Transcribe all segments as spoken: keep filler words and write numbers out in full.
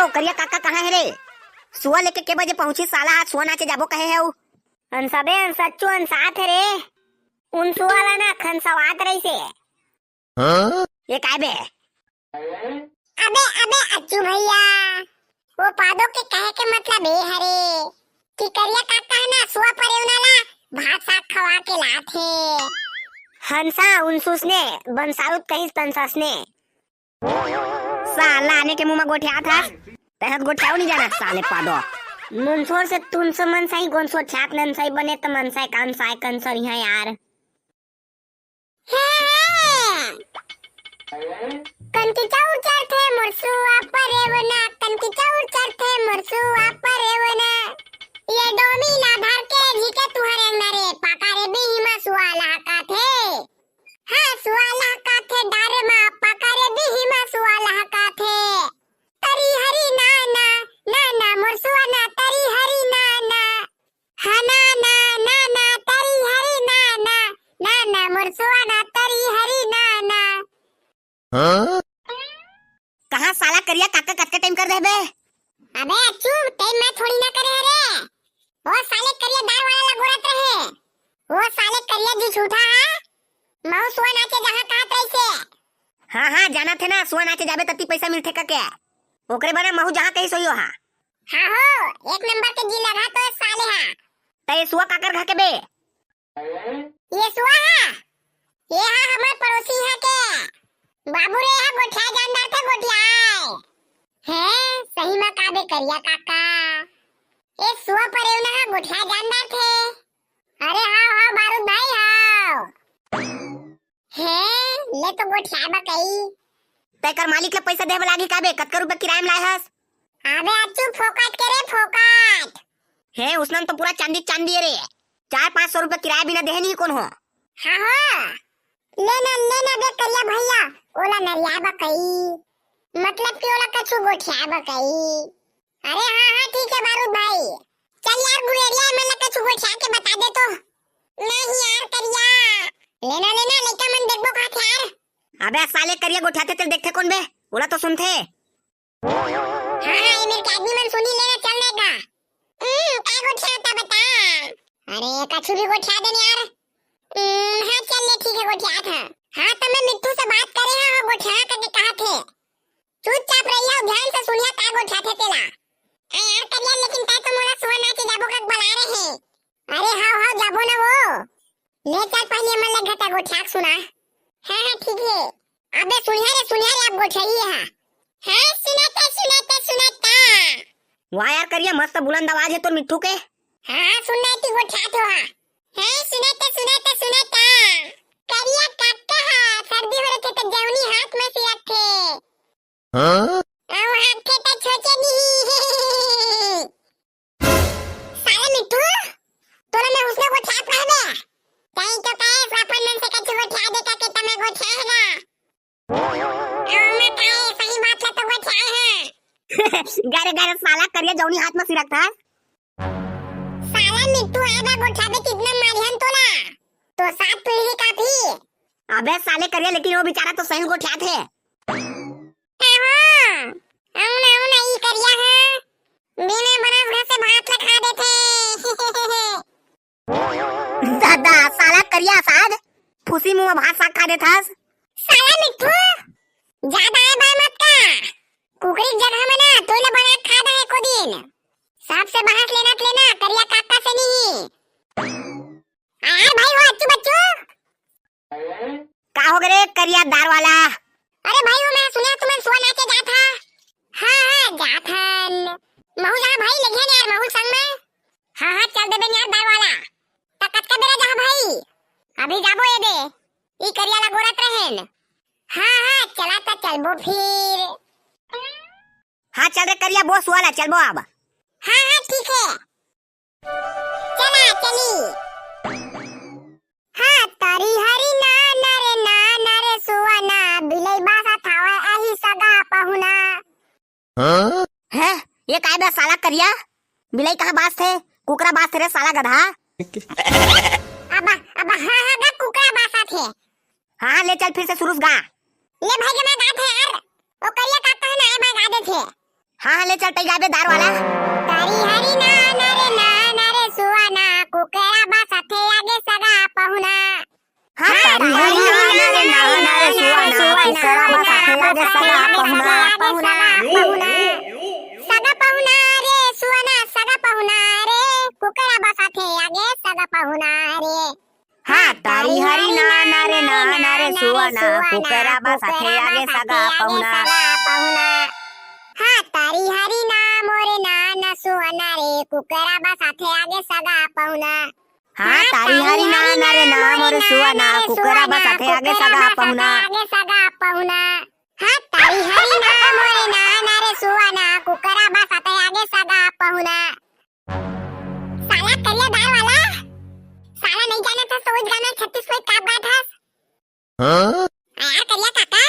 करिया काका कहाँ हे रे? सुआ लेके के बजे पहुंची साला? आज सुआ नाचे जाबो कहे हे उ। हंसा बे, हंसा, अच्छू हंसात हे रे। उन सुआ ला ना खंसवात रहिसे। हाँ? ये काय बे? अबे, अबे, अच्छू भैया, वो पादो के कहे के मतलब ये हरे कि करिया काका हे ना, सुआ परेवना ला भात साग खवा के लात हे। हंसा, उनसुस ने, बंसारुत कहिस तनसस ने। साला आने के मुंह में गोठियात हस, तहत गोठियाऊ नहीं जाना साले पादो। मुंसोर से तुनसो मनसाई गोनसो छात ननसाई बने त मनसाई कामसाई कंसर यहाँ यार। कनकी चाउर चढ़थे मोर सुआ परेवना, कनकी चाउर चढ़थे मोर सुआ परेवना। ये डोमी ला धर के झिके तुहर अंगना रे, पाका रे बिही मा सुआ लहकाथे। हाँ, सुआ लहकाथे डारे मा, पाका रे बिही मा सुआ लहकाथे। तरी हरी ना ना, ना ना मोर सुआ ना, तरी हरी ना ना। हा ना ना, ना ना, तरी हरी ना ना, ना ना मोर सुआ ना, तरी हरी ना ना। हाँ? कहाँ साला करिया काका कतका टाइम कर देबे? अबे अच्छू, टाइम मैं थोड़ी ना करे हरे। वो साले करिया दार वाला लगोरत रहे। वो साले करिया जी झूठा है। महू सुआ नाचे जहाँ कहत रहिसे। हाँ, हाँ, जानत हे ना, सुआ नाचे जाबे तती पैसा मिलथे कके। ओकरे बना महू जहाँ कही सोइयो हा। हाँ हो, एक नंबर के जी लगा तो साले हा। त ये सुआ काकर घर के बे? ये सुआ हा? ये हा हमर पड़ोसी हा के। बाबू रे हा गोठिया जानदार थे गोठिया। हे, सही मा का बे करिया काका? ये सुआ परेवना हा गोठिया जानदार थे। अरे हाव, हाव, बारूद भाई, हाव। हे, ले तो गोठिया बकई। तेकर मालिक ले पैसा देहे बर लागही का बे? कतका रुपया किराया में लाए हस? अबे अच्छू, फोकट के रे, फोकट। हे, उसनन तो पूरा चांदी चांदी हे रे। चार पाँच सौ रुपया किराया बिना देहे नहीं कौन हो। हाँ हो। ले ना, ले ना बे करिया भैया, ओला नरिया बकई। मतलब कि ओला कछु गोठिया बकई। अरे हाँ, हाँ, ठीक है बारूद भाई। चल यार गुरेरिया, मन ला कछु गोठिया के बता दे तो। नहीं यार करिया। लेना, लेना, लइका मन देखबो खात यार। अबे साले करिया गोठियाथे तेल देखथे कौन बे? ओला तो सुनथे। हाँ, हाँ, ये मेरे के आदमी मन सुनी लेना चल देगा। हम्म, का गोठियाता बता। अरे, कछु भी गोठिया देन यार। हम्म, हाँ, चल ले, ठीक है, गोठियात हाँ। हाँ, तो मैं मिट्ठू से बात करे हाँ, हो गोठिया करके कहा थे। चुपचाप रही हो, ध्यान से सुनिया का गोठिया थे तेला। हाँ यार करिया, लेकिन तै तो मोला सुआ नाचे जाबो का बला रहे। अरे हाव, हाव, जाबो ना वो। ले चल पहले मन ले घटा गोठिया के सुना। हाँ, हाँ, ठीक है। अबे सुनिया रे, सुनिया रे, अब गोठिया ही है। हाँ, सुनाता, सुनाता, सुनाता। वाह यार करिया, मस्त बुलंद आवाज है तोर मिट्ठू के। हाँ, हाँ, सुनना है तू गोठिया तो हाँ। हाँ, सुनाता, सुनाता, सुनाता। करिया काका हा, सर्दी हो रखे तो जौनी हाथ में सिरत थे। हाँ? अउ हाथे त छोचे नहीं। साले मिट्ठू, तोला मैं उसने गोठिया कहबे। तई तो कहे अपन मन से कछु गोठिया दे का के तमे गोठिया है ना। अउ मैं कहे सही बात ला तो गोठिया है। गरे गरे साला करिया जौनी हाथ में सिरकथस। साला मिट्ठू आए बा गोठियाबे कितना मारिहन तोला। तो सात पीढ़ी काफी। अबे साले करिया, लेकिन वो बेचारा तो सही गोठियात हे। हाँ, अउ ना, अउ ना, ई करिया हे। बिना बनास घास से भात ला खा देथे। दादा, साला करिया साग, फूसी मुंह भात साग खा देथस। साला मिट्ठू, ज्यादा आए बाय मत का। कुकरी के जगह में ना, तोला बना के खा दे एको दिन। सबसे बहस लेना त लेना, करिया काका से नहीं। अरे भाई, वो अच्छू बच्चू। का हो गे रे करिया दार वाला? अरे भाई, वो मैं सुने तुमन सुआ नाचे जात हा। हाँ, हाँ, जात हन। महू जा भाई, लगिहन यार, महू संग में। हाँ, हाँ, चल देबे यार दार वाला। त कतका बेरा जा भाई? अभी जाबो ये दे। ई करिया ला गोरत रहेन। हाँ, हाँ, चला त चलबो फिर। हाँ, चल रे करिया, बो सुआ ला, चलबो अब। हाँ, हाँ, ठीक है। चला चली। हाँ, तरी हरी ना ना रे ना ना रे सुआ ना, बिलई बासा थावा आही सगा पहुना। हाँ? हैं? ये काय बे साला करिया? बिलई कहाँ बास थे? कुकरा बास थे रे साला गधा। अब, अब हाँ, हाँ, गा कुकरा बासा थे। हाँ, हाँ, ले चल फिर से शुरू से गा। ले भाई के मैं गा थे यार। ओ करिया काका है ना, मैं गा दे थे। हाँ, हाँ, ले चल, तैं गाबे दार वाला। तरी हरी नाना रे, नाना रे सुआ ना, कुकरा बसाथे आगे सगा पहुना। हाँ, तरी हरी नाना रे, नाना रे सुआ ना, कुकरा बसाथे आगे सगा पहुना। सगा पहुना रे सुआ ना, सगा पहुना रे, कुकरा बसाथे आगे सगा पहुना रे। हाँ, तरी हरी नाना रे, नाना रे सुआ ना, कुकरा बसाथे आगे सगा पहुना। हाँ, तरी हरी ना मोरे नाना सुआ ना रे, कुकरा बसाथे आगे सगा पहुना। हाँ, तरी हरी नाना रे, ना मोरे सुआ ना, कुकरा बसाथे आगे सगा पहुना। आगे सगा पहुना। हाँ, तरी हरी ना मोरे नाना रे सुआ ना, कुकरा बसाथे आगे सगा पहुना। साला करिया दार वाला, साला नहीं जाने था सोच गाना छत्तीस कोई काप गात हस। हाँ? यार करिया काका,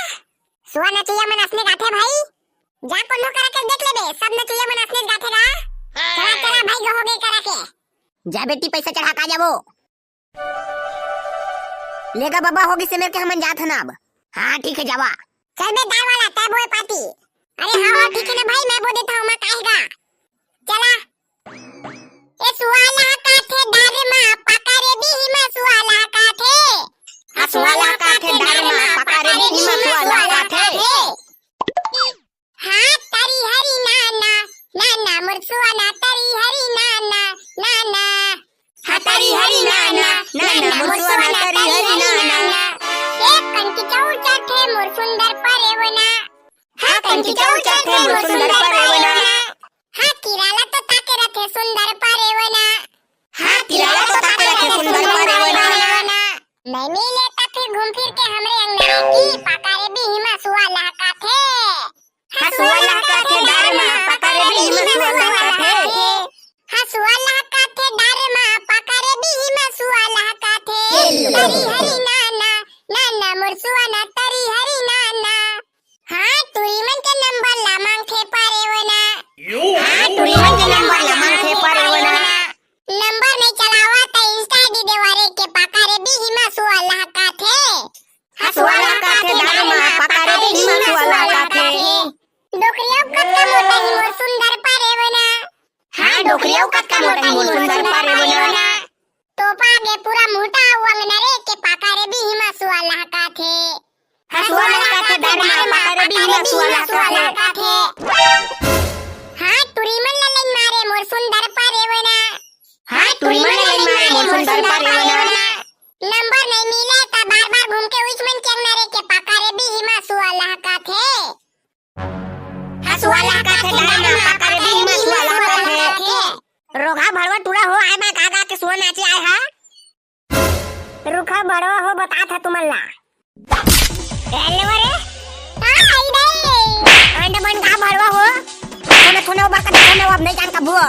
सुआ नचैया मन असने गाथे भाई, जा कोनो करा के देख लेबे, सब नचैया मन असने गाथे गा। चला, चला भाई, हो गे करा के। जा बेटी, पैसा चढ़ा का जाबो। लेगा बाबा, हो गिसे मेर के, हमन जात हन अब। हाँ, ठीक है, जावा। चल बे दार वाला, तै बोए पाती। अरे हाँ, हाँ, ठीक है ना भाई, मैं बो देता हूँ, मैं काहे गा। चला। ए सुआ लहकाथे डार मा, पका रे बिही मा सुआ लहकाथे। आ सुआ लहकाथे डार मा, पका रे बिही मा सुआ लहकाथे। हाँ, तरी हरी नाना, नाना मोर सुआ ना, तरी हरी नाना, नाना। हाँ, तरी हरी नाना, नाना मोर सुआ ना, तरी हरी नाना। ए कंकी चौर चढ़े मोर सुंदर परेवना। हाँ, कंकी चौर चढ़े मोर सुंदर परेवना। हाँ, किराला तो ताके रथे सुंदर परेवना। हाँ, किराला तो ताके रथे सुंदर परेवना। नहीं मिले त फिर घूम फिर के हमरे अंगना की, पका रे बिही मा सुआ लहकाथे। हाँ, सुआ लहकाथे डार मा, पका रे बिही मा सुआ लहकाथे। हाँ, सुआ लहकाथे डार मा, पका रे बिही मा सुआ लहकाथे। हरी हरी नाना, नाना मोर सुआ ना, तरी हरी नाना। हाँ, टुरी मन के नंबर ला मांगथे परेवना। हाँ, टुरी मन के नंबर ला मांगथे परेवना। नंबर नहीं चलावा त Insta ID देवा रे के, पका रे बिही मा सुआ लहकाथे। हाँ, सुआ लहकाथे डार मा, पका रे बिही मा सुआ लहकाथे। डोकरिया कतका मोटा ही मोर सुंदर परेवना। हाँ, डोकरिया कतका मोटा ही मोर सुंदर परेवना। तोपा गे पूरा मुहटा अंगना रे के, पका रे बिही मा सुआ लहकाथे। हाँ, सुआ लहकाथे डार मा, पका रे बिही मा सुआ लहकाथे। हाँ, टुरी मन ला लाइन मारे मोर सुंदर परेवना। हाँ, टुरी मन ला लाइन मारे मोर सुंदर परेवना। नंबर नहीं मिले त बार बार घूम के उइच मन के अंगना रे के, पका रे बिही मा सुआ लहकाथे। हाँ, सुआ लहकाथे डार मा, पका रे बिही मा सुआ लहकाथे। रोगहा भड़वा टूरा हो, आय मा का गा के सुआ नाचे आय हा। रुखा भड़वा हो, बतात हा तुमन ला। ए, ले वा रे। का आई रे? अंडे मन का भड़वा हो? थोने, थोने ऊपर का देखो ना, वो अब नहीं जान कब हुआ।